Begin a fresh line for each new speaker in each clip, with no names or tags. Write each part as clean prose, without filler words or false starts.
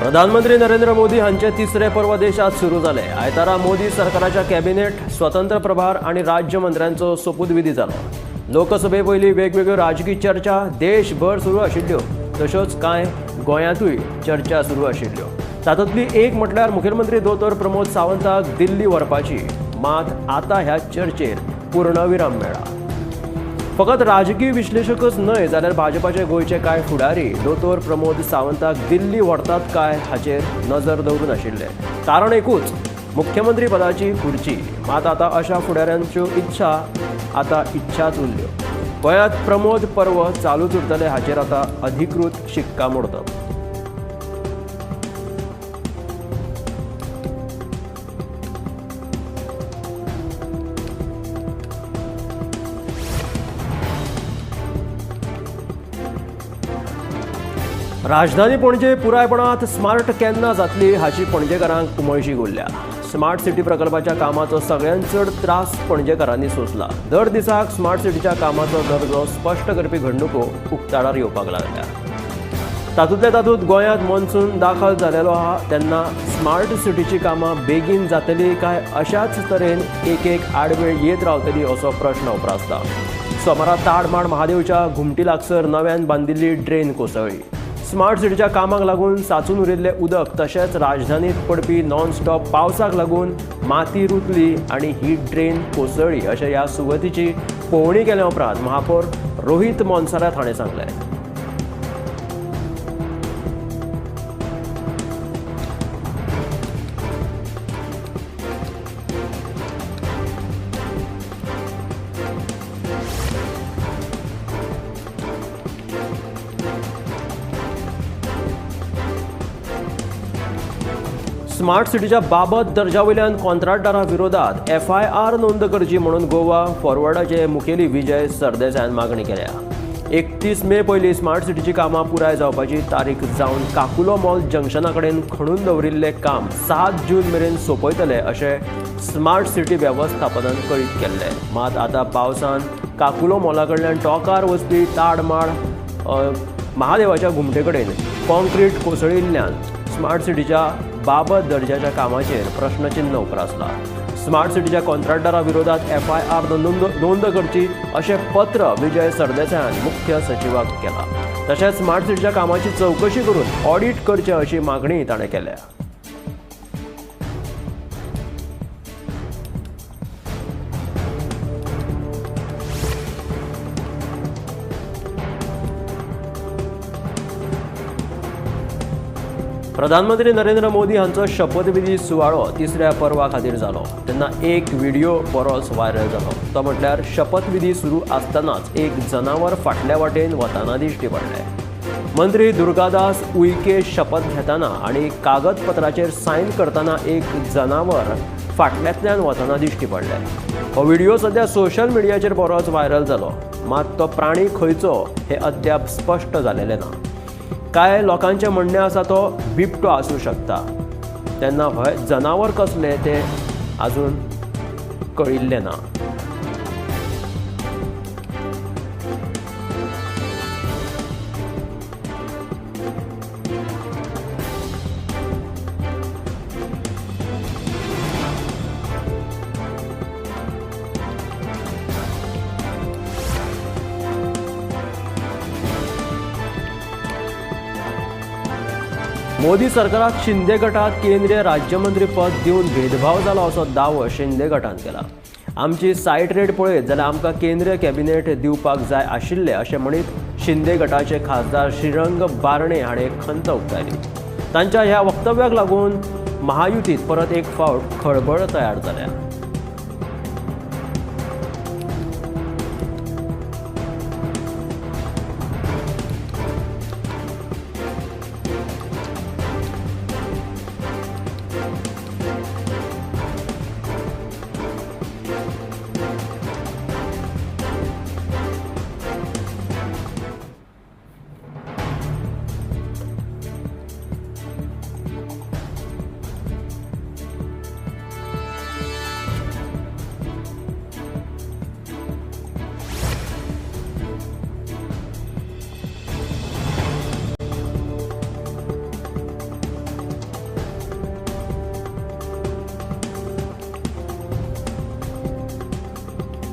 प्रधानमंत्री नरेंद्र मोदी हांचे तिसरे पर्व देशात सुरू जाले. आयतारा मोदी सरकाराच्या कॅबिनेट, स्वतंत्र प्रभार आनी राज्य मंत्र्यांचो सोपूतविधी जालो. लोकसभे पयलीं वेगवेगळ्यो राजकी चर्चा देशभर सुरू आशिल्ल्यो, तश्योच कांय गोंयांतूय चर्चा सुरू आशिल्ल्यो. तातूंतली एक म्हटल्यार मुखेलमंत्री दोतोर प्रमोद सावंताक दिल्ली व्हरपाची. मात आतां ह्या चर्चेर पूर्णविराम मेळ्ळा. फकत राजकीय विश्लेशकच न्हय जाल्यार भाजपाचे गोंयचे कांय फुडारी दोतोर प्रमोद सावंताक दिल्ली व्हरतात काय हाचेर नजर दवरून आशिल्ले. कारण एकूच, मुख्यमंत्री पदाची खुर्ची. मात आतां अशा फुडाऱ्यांच्यो इच्छा आतां इच्छाच उरल्यो. गोंयांत प्रमोद पर्व चालूच उरतले हाचेर आतां अधिकृत शिक्कामोर्तब. राजधानी पणजे पुरायपणात स्मार्ट केन्ना जातली हाची पणजेकारांक उमळशीक उरल्या. स्मार्ट सिटी प्रकल्पाच्या कामाचो सगळ्यांत चड त्रास पणजेकारांनी सोंसला. दर दिसाक स्मार्ट सिटीच्या कामाचो दर्जो स्पश्ट करपी घडणुको उक्ताडार येवपाक लागल्या. तातूंतल्या तातूंत गोंयांत मॉन्सून दाखल जालेलो आहा तेन्ना स्मार्ट सिटीची कामां बेगीन जातली काय अशाच तरेन एक एक आडवेळ येत रावतली असो प्रश्न उप्रासता. सोमारा ताडमाड महादेवच्या घुमटी लागसर नव्यान बांदिल्ली ड्रेन कोसळ्ळी. स्मार्ट सिटीच्या कामाक लागून साचून उरिल्लें उदक तशेंच राजधानीत पडपी नॉन स्टॉप पावसाक लागून माती रुतली आनी ही ड्रेन कोसळ्ळी अशें ह्या सुवातेची पळोवणी केल्या उपरांत महापौर रोहित मोन्सेरात हाणें सांगलें. स्मार्ट सिटीच्या बाबत दर्जा वयल्यान कॉन्ट्रॅक्टरा विरोधात एफआयआर नोंद करची म्हणून गोवा फॉरवर्डाचे मुखेली विजय सरदेसायान मागणी केल्या. 31 मे पयलीं स्मार्ट सिटीची कामां पुराय जावपाची तारीख जावन काकुलो मॉल जंक्शना कडेन खणून दवरिल्लें काम 7 जून मेरेन सोंपयतले अशें स्मार्ट सिटी वेवस्थापनान कळीत केल्लें. मात आतां पावसान काकुलो मॉला कडल्यान टोंकार वचपी ताडमाड महादेवाच्या घुमटे कडेन कॉन्क्रीट कोसळिल्ल्यान स्मार्ट सिटीच्या बाबत दर्जाच्या कामाचेर प्रश्नचिन्ह उप्रासला. स्मार्ट सिटीच्या कॉन्ट्रॅक्टरा विरोधात एफआयआर नोंद करची अशें पत्र विजय सरदेसायान मुख्य सचिवाक केलां. तशेंच स्मार्ट सिटीच्या कामाची चवकशी करून ऑडिट करचें अशी मागणी ताणें केल्या. प्रधानमंत्री नरेंद्र मोदी हांचो शपथविधी सुवाळो तिसऱ्या पर्वा खातीर जालो तेन्ना एक व्हिडिओ बरोच व्हायरल जालो. तो म्हटल्यार शपथविधी सुरू आसतनाच एक जनावर फाटल्या वाटेन वताना दिश्टी पडलें. मंत्री दुर्गादास उईके शपथ घेतना आनी कागदपत्राचेर सायन करतना एक जनावर फाटल्यांतल्यान वतना दिश्टी पडलें. हो व्हिडिओ सद्या सोशल मिडियाचेर बरोच व्हायरल जालो. मात तो प्राणी खंयचो हें अद्याप स्पश्ट जालेलें ना. कांय लोकांचें म्हणणें आसा तो बिबटो आसूं शकता. तेन्ना हय जनावर कसलें तें आजून कळिल्लें ना. मोदी सरकाराक शिंदे गटात केंद्रीय राज्यमंत्री पद दिवन भेदभाव जालो असो दावो शिंदे गटान केला. आमची सायट रेट पळयत जाल्यार आमकां केंद्रीय कॅबिनेट दिवपाक जाय आशिल्लें अशें म्हणीत शिंदे गटाचे खासदार श्रीरंग बारणे हाणें खंत उक्तायली. तांच्या ह्या वक्तव्याक लागून महायुतीत परत एक फावट खळबळ तयार जाल्या.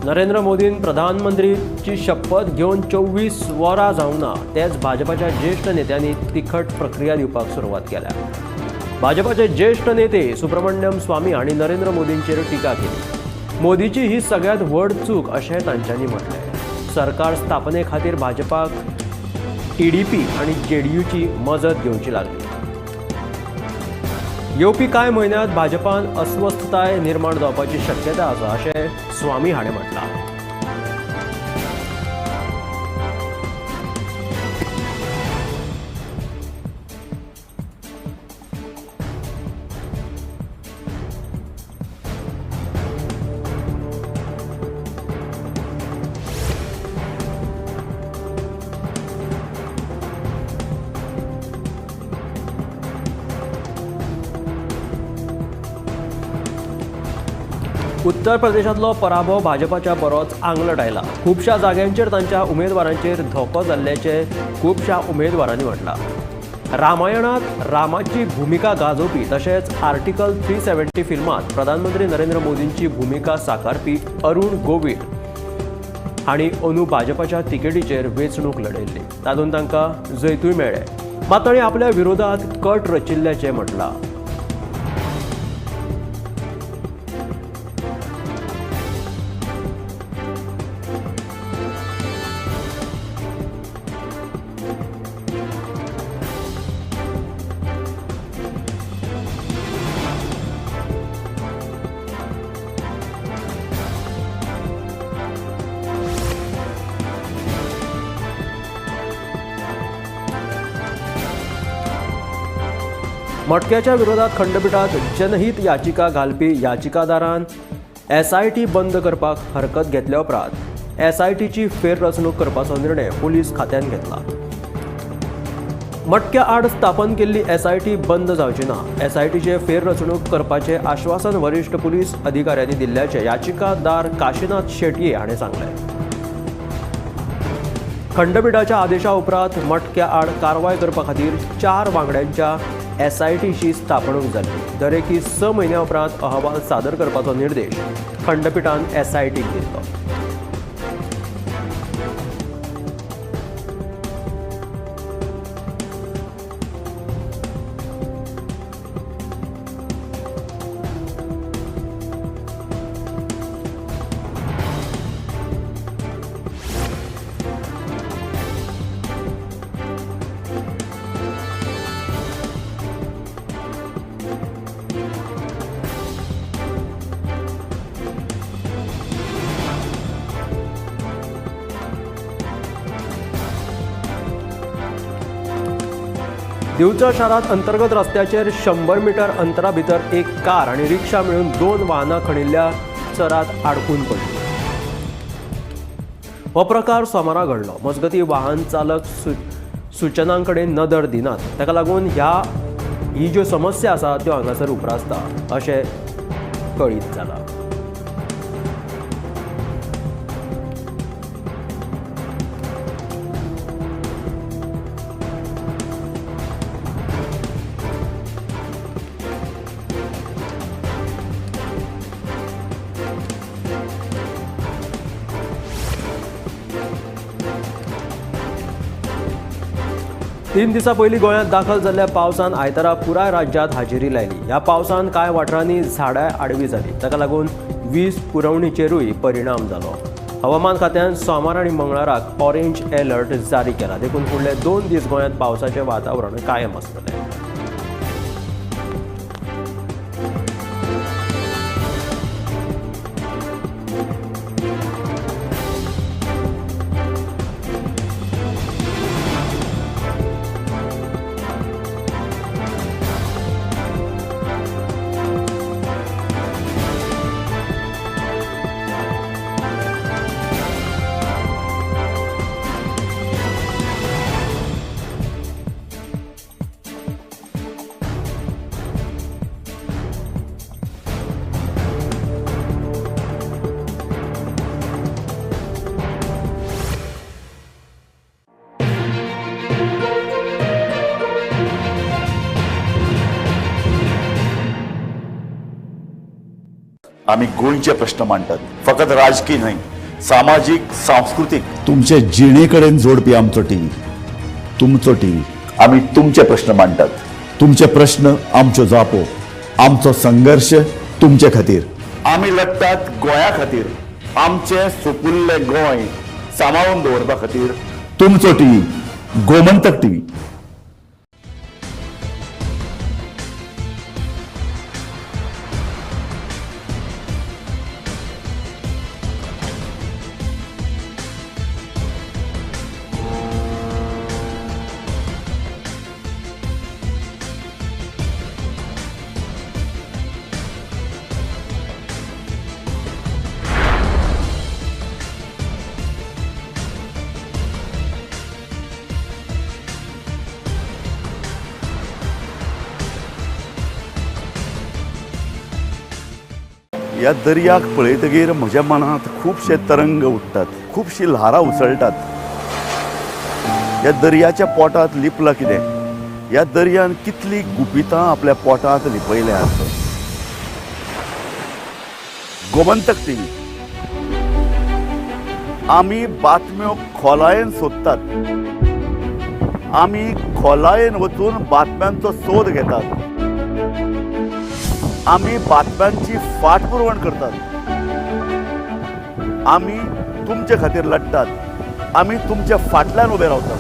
नरेंद्र मोदीन प्रधानमंत्रीची शपथ घेवन 24 वरां जावंक ना, तेच भाजपाच्या ज्येश्ठ नेत्यांनी तिखट प्रक्रिया दिवपाक सुरवात केल्या. भाजपाचे ज्येश्ठ नेते सुब्रमण्यम स्वामी हांणी नरेंद्र मोदींचेर टिका केली. मोदीची ही सगळ्यांत व्हड चूक अशें तांच्यांनी म्हटलें. सरकार स्थापने खातीर भाजपाक टीडीपी आनी जेडीयूची मजत घेवची लागली. येवपी कांय म्हयन्यांत भाजपान अस्वस्थताय निर्माण जावपाची शक्यता आसा अशें स्वामी हाणें म्हटलां. उत्तर प्रदेशांतलो पराभव भाजपाच्या बरोच आंगलट आयला. खुबश्या जाग्यांचेर तांच्या उमेदवारांचेर धोको जाल्ल्याचें खुबश्या उमेदवारांनी म्हटलां. रामायणांत रामाची भुमिका गाजोवपी तशेंच आर्टिकल 370 फिल्मांत प्रधानमंत्री नरेंद्र मोदींची भुमिका साकारपी अरुण गोविल हांणी अंदू भाजपाच्या तिकेटीचेर वेंचणूक लढयल्ली. तातूंत तांकां जैतूय मेळ्ळें. मात तांणी आपल्या विरोधात कट रचिल्ल्याचें म्हटलां. मटक्याच्या विरोधात खंडपीठात जनहित याचिका घालपी याचिकादारान एसआयटी बंद करपाक हरकत घेतल्या उपरांत एसआयटीची फेररचणूक करपाचो निर्णय पुलीस खात्यान घेतला. मटक्या आड स्थापन केल्ली एसआयटी बंद जावची ना. एसआयटीचे फेररचणूक करपाचे आश्वासन वरिश्ठ पुलीस अधिकाऱ्यांनी दिल्ल्याचे याचिकादार काशीनाथ शेटये हाणें सांगलें. खंडपीठाच्या आदेशा उपरांत मटक्या आड कारवाय करपा खातीर 4 वांगड्यांच्या एसआयटीची स्थापणूक जाली. दरेकी 6 म्हयन्या उपरांत अहवाल सादर करपाचो निर्देश खंडपीठान एसआयटीक दिल्लो. दिवचल शारांत अंतर्गत रस्त्याचेर 100 मीटर अंतरा भितर एक कार आनी रिक्षा मेळून 2 वाहनां खणिल्ल्या चरात आडकून पडली. हो प्रकार सोमारा घडलो. मजगती वाहन चालक सूचनांकडेन नदर दिनात, ताका लागून ही ज्यो समस्या आसा त्यो हांगासर उप्रासता अशें कळीत जालां. तीन दिसां पयलीं गोंयांत दाखल जाल्ल्या पावसान आयतारा पुराय राज्यांत हाजेरी लायली. ह्या पावसान कांय वाठारांनी झाडां आडवी जाली. ताका लागून वीज पुरवणीचेरूय परिणाम जालो. हवामान खात्यान सोमार आनी मंगळाराक ऑरेंज अलर्ट जारी केला. देखून फुडले 2 दीस गोंयांत पावसाचें वातावरण कायम आसतलें.
आमी गोंयचे प्रश्न मांडटात, फकत राजकीय न्हय. सामाजीक, सांस्कृतीक,
तुमचे जिणे कडेन जोडपी आमचो टीव्ही, तुमचो टीव्ही।
आमी तुमचे प्रश्न मांडटात,
तुमचे प्रश्न आमच्यो जापो, आमचो संघर्श तुमचे खातीर।
आमी लढटात गोंया खातीर, आमचें सुपुल्लें गोंय सांबाळून दवरपा खातीर।
तुमचो टीव्ही, गोमंतक टीव्ही।
ह्या दर्याक पळयतगीर म्हज्या मनांत खुबशे तरंग उठ्ठात, खुबशीं ल्हारां उसळटात। ह्या दर्याच्या पोटांत लिपलां कितें? ह्या दर्यान कितलीं गुपितां आपल्या पोटांत लिपयल्यांत? गोमंतक टीव्ही, आमी बातम्यो खोलायेन सोदतात, आमी खोलायेन वचून बातम्यांचो सोद घेतात, आमी बातम्यांची फाटपुरवण करतात, आमी तुमचे खातीर लढटात, आमी तुमच्या फाटल्यान उबे रावतात।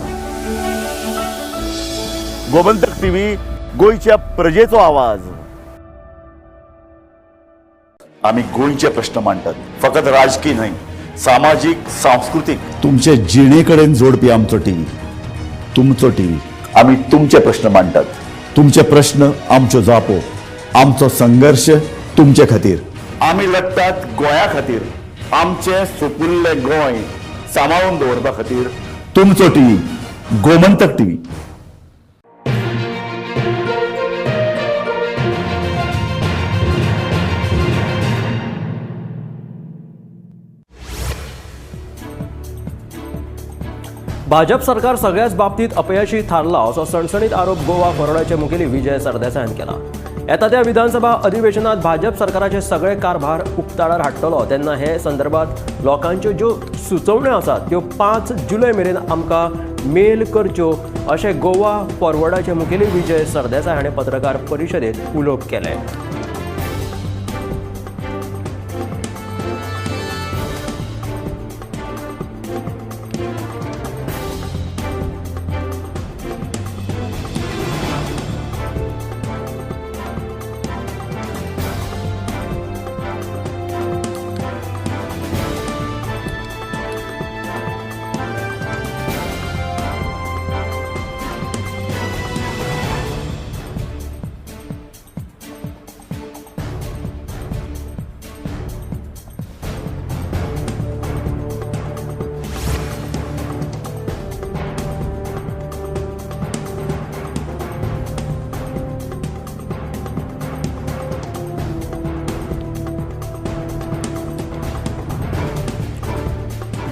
गोमंतक टीव्ही, गोंयच्या प्रजेचो आवाज। आमी गोंयचे प्रश्न मांडटात, फकत राजकीय न्हय, सामाजीक, सांस्कृतीक,
तुमचे जिणे कडेन जोडपी आमचो टीव्ही, तुमचो टीव्ही।
आमी तुमचे प्रश्न मांडटात,
तुमचे प्रश्न आमच्यो जापो, आमचो संघर्श तुमचे खातीर।
आमी लढटात गोंया खातीर, आमचें सुपुल्लें गोंय सांबाळून दवरपा खातीर।
तुमचो टीव्ही, गोमंतक टीव्ही।
भाजप सरकार सगळ्याच बाबतीत अपयशी थारला असो सणसणीत आरोप गोवा फॉरवर्डाचे मुखेली विजय सरदेसायान केला। येता त्या विधानसभा अधिवेशनात भाजप सरकाराचे सगळे कारभार उक्ताडार हाडटलो तेन्ना हे संदर्भात लोकांच्यो ज्यो सुचोवण्यो आसात त्यो 5 जुलय मेरेन आमकां मेल करच्यो अशें गोवा फॉरवर्डाचे मुखेली विजय सरदेसाय हाणें पत्रकार परिशदेंत उलोवप केलें।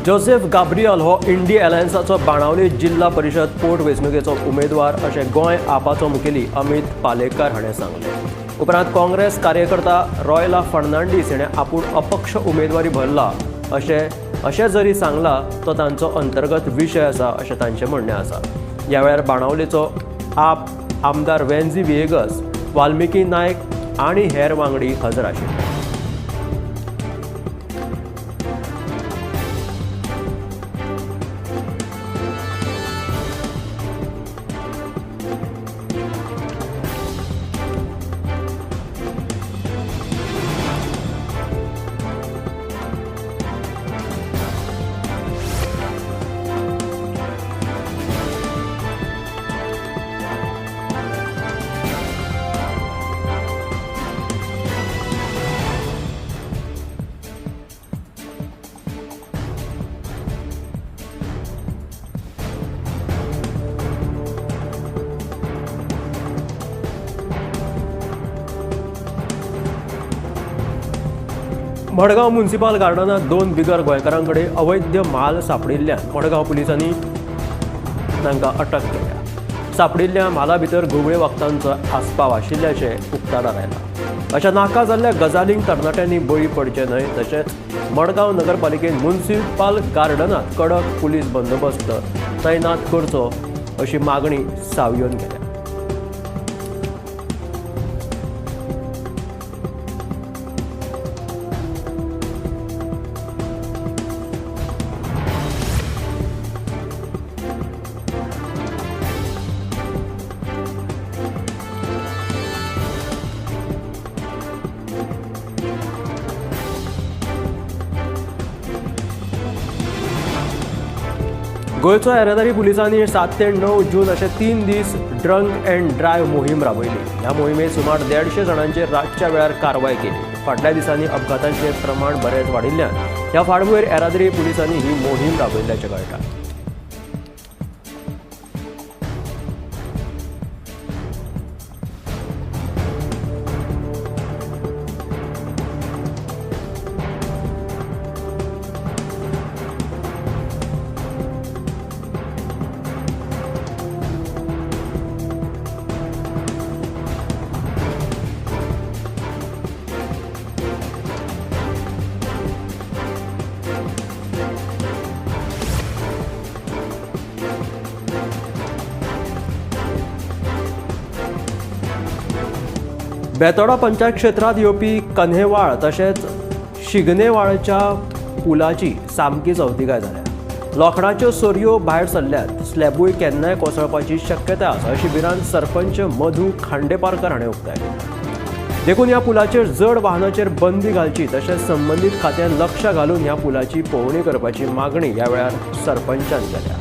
जोसेफ गाब्रियल हो इंडी अलायन्साचो बाणावली जिल्हा परिशद पोटवेंचणुकेचो उमेदवार अशें गोंय आपाचो मुखेली अमित पालेकार हाणें सांगलें। उपरांत काँग्रेस कार्यकर्ता रॉयला फर्नांडीस हिणें आपूण अपक्ष उमेदवारी भरला अशें जरी सांगलां तो तांचो अंतर्गत विशय आसा अशें तांचें म्हणणें आसा। ह्या वेळार बाणावलेचो आप आमदार वेन्झी व्हिएगस, वाल्मिकी नायक आनी हेर वांगडी हजर आशिल्ले। मडगांव म्युनिसिपल गार्डनात 2 बिगर गोंयकारां कडेन अवैध माल सांपडिल्ल्यान मडगांव पुलिसांनी तांकां अटक केल्या। सांपडिल्ल्या माला भितर घुंवळे वखदांचो आस्पाव आशिल्ल्याचें उक्तें उक्ताडार आयला. अशा नाका जाल्ल्या गजालींक तरणाट्यांनी बळी पडचे न्हय. तशेंच मडगांव नगरपालिकेन मुन्सिपाल गार्डनांत कडक पुलीस बंदोबस्त तैनात करचो अशी मागणी सावियोन केल्या. गोंयचो येरादारी पुलिसांनी 7 ते 9 जून अशे 3 दीस ड्रंक अँड ड्रायव्ह मोहीम राबयली. ह्या मोहिमेत सुमार 150 जाणांचेर रातच्या वेळार कारवाय केली. फाटल्या दिसांनी अपघातांचें प्रमाण बरेंच वाडिल्ल्यान ह्या फाटभुंयेर येरादारी पुलिसांनी ही मोहीम राबयल्ल्याचें कळटा. बेतोडा पंचायत क्षेत्रांत येवपी कन्हेवाळ तशेंच शिगनेवाळच्या पुलाची सामकी चवतिकाय जाल्या. लोखणाच्यो सरयो भायर सरल्यात, स्लॅबूय केन्नाय कोसळपाची शक्यताय आसा अशी भिरांत सरपंच मधू खांडेपारकर हाणें उक्तायली. देखून ह्या पुलाचेर जड वाहनाचेर बंदी घालची तशेंच संबंदीत खात्यान लक्ष घालून ह्या पुलाची पळोवणी करपाची मागणी ह्या वेळार सरपंचान केल्या.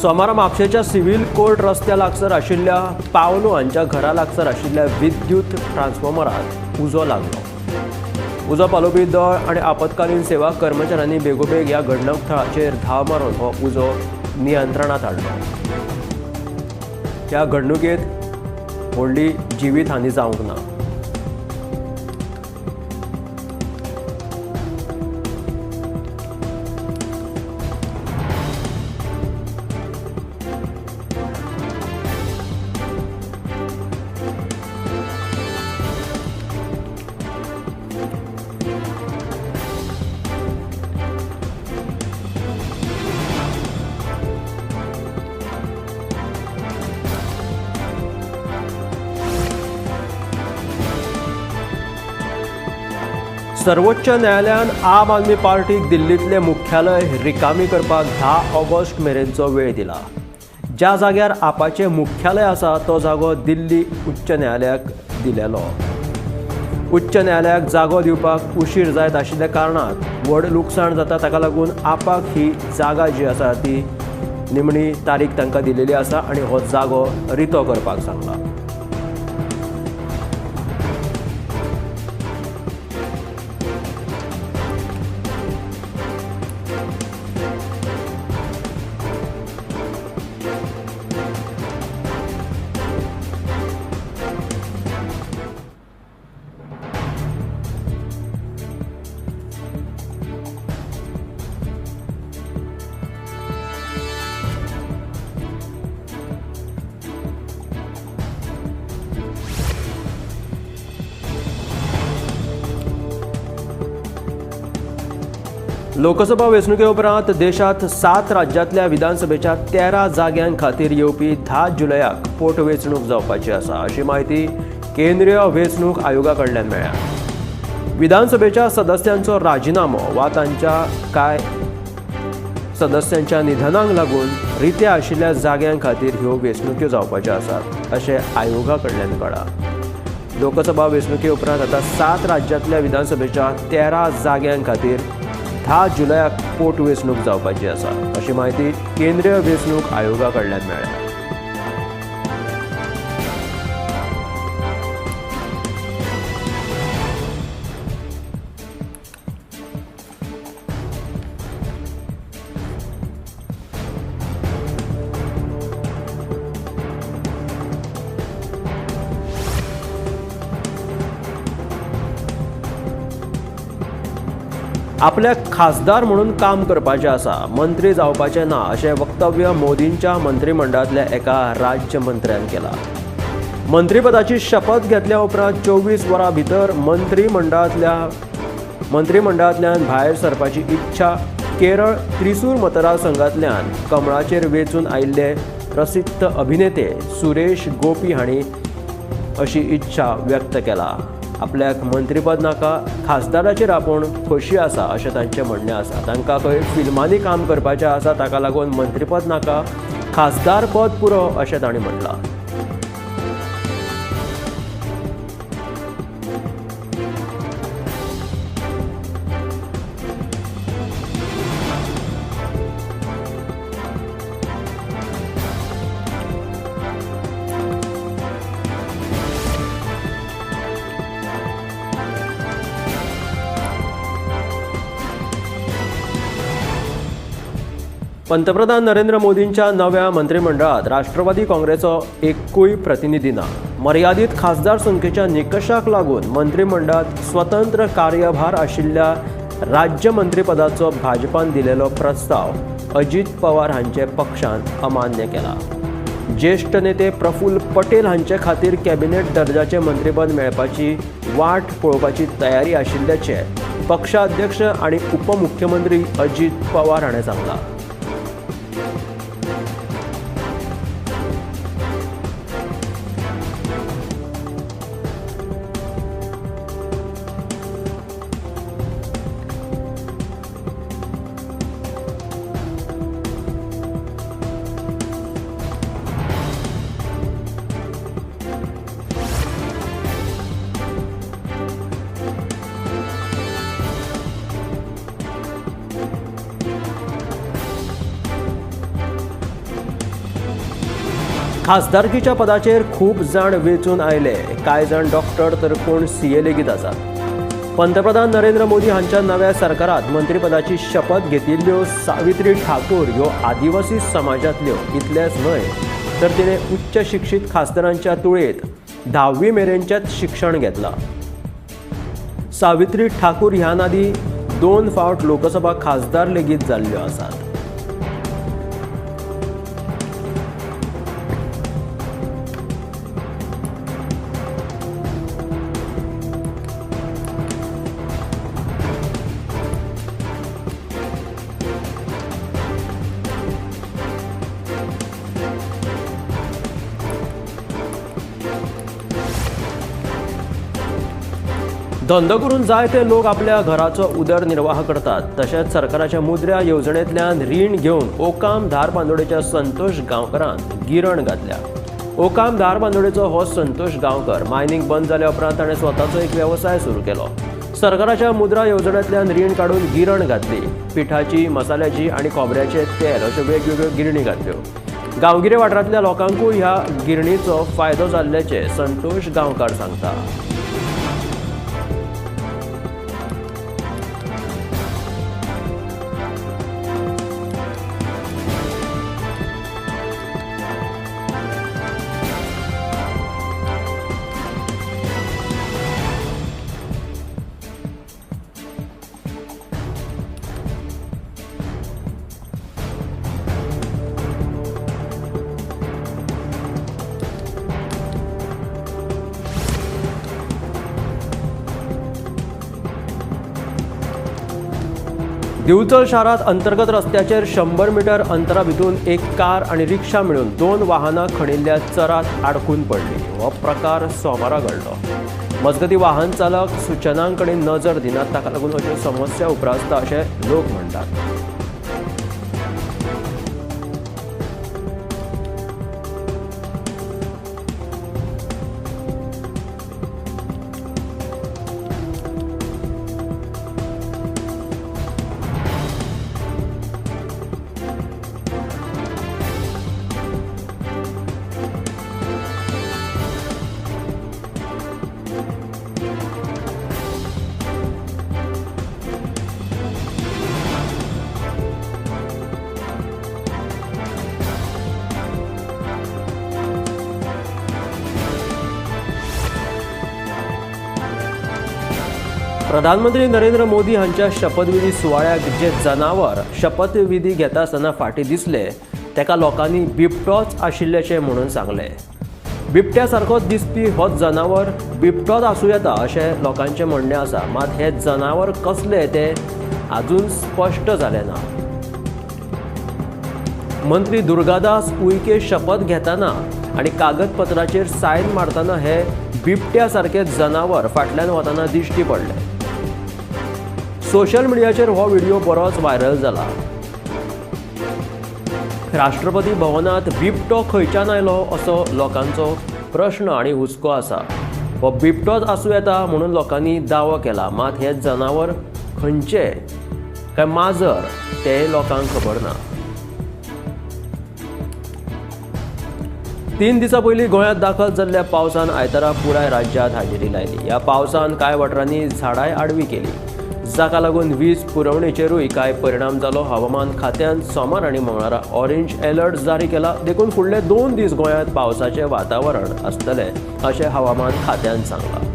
सोमारा म्हापशेच्या सिव्हिल कोर्ट रस्त्या लागसर आशिल्ल्या पावलो हांच्या घरा लागसर आशिल्ल्या विद्युत ट्रान्सफॉर्मराक उजो लागलो. उजो पालोवपी दळ आनी आपत्कालीन सेवा कर्मचाऱ्यांनी बेगोबेग ह्या घडणूक थळाचेर धांव मारून हो उजो नियंत्रणांत हाडलो. ह्या घडणुकेंत व्हडली जिवीत हानी जावंक ना. सर्वोच्च न्यायालयान आम आदमी पार्टीक दिल्लींतलें मुख्यालय रिकामी करपाक 10 ऑगस्ट मेरेनचो वेळ दिला. ज्या जाग्यार आपाचें मुख्यालय आसा तो जागो दिल्ली उच्च न्यायालयाक दिलेलो. उच्च न्यायालयाक जागो दिवपाक उशीर जायत आशिल्ल्या कारणान व्हड लुकसाण जाता, ताका लागून आपाक ही जागा जी आसा ती निमणी तारीख तांकां दिलेली आसा आनी हो जागो रितो करपाक सांगला. लोकसभा वेंचणुके उपरांत देशांत 7 राज्यांतल्या विधानसभेच्या 13 जाग्यां खातीर येवपी 10 जुलयाक पोटवेंचणूक जावपाची आसा अशी म्हायती केंद्रीय वेंचणूक आयोगा कडल्यान मेळ्ळ्या. विधानसभेच्या सदस्यांचो राजिनामो वा तांच्या कांय सदस्यांच्या निधनाक लागून रित्या आशिल्ल्या जाग्यां खातीर ह्यो वेंचणुक्यो जावपाच्यो आसात अशें आयोगा कडल्यान कळ्ळां. लोकसभा वेंचणुके उपरांत आतां 7 राज्यांतल्या विधानसभेच्या 13 जाग्यां खातीर 10 जुलयाक पोटवेंचणूक जावपाची आसा अशी म्हायती केंद्रीय वेंचणूक आयोगा कडल्यान मेळ्ळ्या. आपल्याक खासदार म्हणून काम करपाचें आसा, मंत्री जावपाचें ना अशें वक्तव्य मोदींच्या मंत्रिमंडळांतल्या एका राज्यमंत्र्यान केलां. मंत्रीपदाची शपथ घेतल्या उपरांत 24 वरां भितर मंत्रिमंडळांतल्यान भायर सरपाची इच्छा केरळ त्रिसूर मतदारसंघांतल्यान कमळाचेर वेंचून आयिल्ले प्रसिद्ध अभिनेते सुरेश गोपी हांणी अशी इच्छा व्यक्त केला. आपल्याक मंत्रीपद नाका, खासदाराचेर आपूण खोशी आसा अशें तांचें म्हणणें आसा. तांकां खंय फिल्मांनी काम करपाचें आसा, ताका लागून मंत्रीपद नाका, खासदार पद पुरो अशें तांणी म्हणलां. पंतप्रधान नरेंद्र मोदींच्या नव्या मंत्रिमंडळात राष्ट्रवादी काँग्रेसचो एकूय प्रतिनिधी ना. मर्यादीत खासदार संख्येच्या निकषाक लागून मंत्रिमंडळात स्वतंत्र कार्यभार आशिल्ल्या राज्यमंत्रीपदाचो भाजपान दिलेलो प्रस्ताव अजित पवार हांचे पक्षान अमान्य केला. ज्येष्ठ नेते प्रफुल्ल पटेल हांचे खातीर कॅबिनेट दर्जाचे मंत्रीपद मेळपाची वाट पळोवपाची तयारी आशिल्ल्याचे पक्षाध्यक्ष आनी उपमुख्यमंत्री अजित पवार हाणें सांगलां. खासदारकीच्या पदाचेर खूब जाण वेंचून आयले, कांय जाण डॉक्टर तर कोण सीए लेगीत आसात. पंतप्रधान नरेंद्र मोदी हांच्या नव्या सरकारात मंत्रीपदाची शपथ घेतिल्ल्यो सावित्री ठाकूर ह्यो आदिवासी समाजांतल्यो इतलेंच न्हय तर तिणें उच्च शिक्षीत खासदारांच्या तुळेंत 10वी मेरेनचेंच शिक्षण घेतलां. सावित्री ठाकूर ह्यान आदीं 2 फावट लोकसभा खासदार लेगीत जाल्ल्यो आसात. धंदो करून जायते लोक आपल्या घराचो उदरनिर्वाह करतात. तशेंच सरकाराच्या मुद्रा येवजणेंतल्यान रीण घेवन ओकाम धारबांदोडेच्या संतोष गांवकरान गिरण घातल्या. ओकाम धारबांदोडेचो हो संतोष गांवकर मायनिंग बंद जाल्या उपरांत ताणें स्वताचो एक वेवसाय सुरू केलो. सरकाराच्या मुद्रा येवजणेंतल्यान रीण काडून गिरण घातली. पिठाची, मसाल्याची आनी खोबऱ्याचें तेल अश्यो वेगवेगळ्यो गिरणी घातल्यो. गांवगिरे वाठारांतल्या लोकांकूय ह्या गिरणीचो फायदो जाल्ल्याचें संतोष गांवकार सांगता. दिवचल शारात अंतर्गत रस्त्याचेर 100 मीटर अंतरा भितून एक कार आनी रिक्षा मेळून 2 वाहनां खणिल्ल्या चरात आडकून पडली. हो प्रकार सोमारा घडलो. मजगती वाहन चालक सूचनांकडेन नजर दिनात, ताका लागून अश्यो समस्या उप्रासता अशें लोक म्हणटात. प्रधानमंत्री नरेंद्र मोदी हांच्या शपथविधी सुवाळ्याक जे जनावर शपथविधी घेता आसतना फाटीं दिसले तेका लोकांनी बिबटोच आशिल्ल्याचें म्हणून सांगलें. बिबट्या सारकोच दिसपी हो जनावर बिबटोच आसूं येता अशें लोकांचें म्हणणें आसा. मात हे जनावर कसले ते आजून स्पश्ट जालें ना. मंत्री दुर्गादास उईके शपथ घेतना आनी कागदपत्राचेर सायन मारतना हे बिबट्या सारके जनावर फाटल्यान वतना दिश्टी पडले. सोशल मिडियाचेर हो व्हिडिओ बरोच व्हायरल जाला. राष्ट्रपती भवनांत बिबटो खंयच्यान आयलो असो लोकांचो प्रश्न आनी हुस्को आसा. हो बिबटोच आसूं येता म्हणून लोकांनी दावो केला. मात हे जनावर खंयचे काय माजर ते लोकांक खबर ना. 3 दिसां पयलीं गोंयांत दाखल जाल्ल्या पावसान आयतारा पुराय राज्यांत हाजेरी लायली. ह्या पावसान कांय वाठारांनी झाडांय आडवी केली, जाका लागून वीज पुरवणेचेरूय कांय परिणाम जालो. हवामान खात्यान सोमार आनी मंगळारा ऑरेंज अलर्ट जारी केला. देखून फुडले 2 दीस गोंयांत पावसाचें वातावरण आसतलें अशें हवामान खात्यान सांगलां.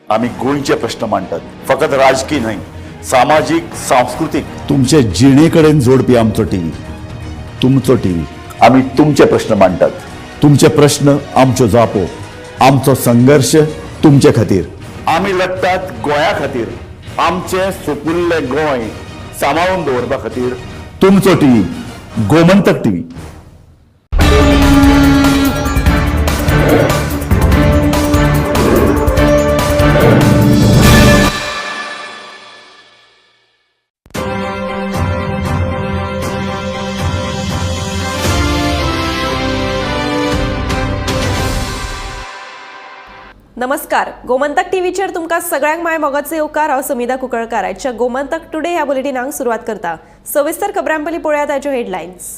आमी गोंयचे प्रश्न मांडटात, फकत राजकीय न्हय, सामाजीक, सांस्कृतीक.
तुमचे जिणे कडेन जोडपी आमचो टीव्ही, तुमचो टीव्ही.
आमी तुमचे प्रश्न मांडटात,
तुमचे प्रश्न आमच्यो जापो, आमचो संघर्श तुमचे खातीर.
आमी लढटात गोंया खातीर, आमचें सुपुल्लें गोंय सांबाळून दवरपा खातीर.
तुमचो टीव्ही, गोमंतक टीव्ही.
नमस्कार, गोमंतक टीव्हीचेर तुमकां सगळ्यांक माय मोगाचो येवकार. हांव समिधा कुंकळकार. आयच्या गोमंतक टुडे ह्या बुलेटिनाक सुरवात करता. सविस्तर खबरां पयलीं पळोवया ताच्यो हेडलायन्स.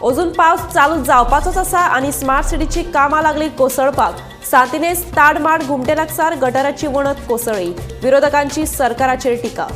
अजून पावस चालू जावपाचोच आसा आनी स्मार्ट सिटीची कामां लागली कोसळपाक. सांतिनेज ताडमाड घुमटे लागसार गटाराची वणत कोसळ्ळी. विरोधकांची सरकाराचेर टिका.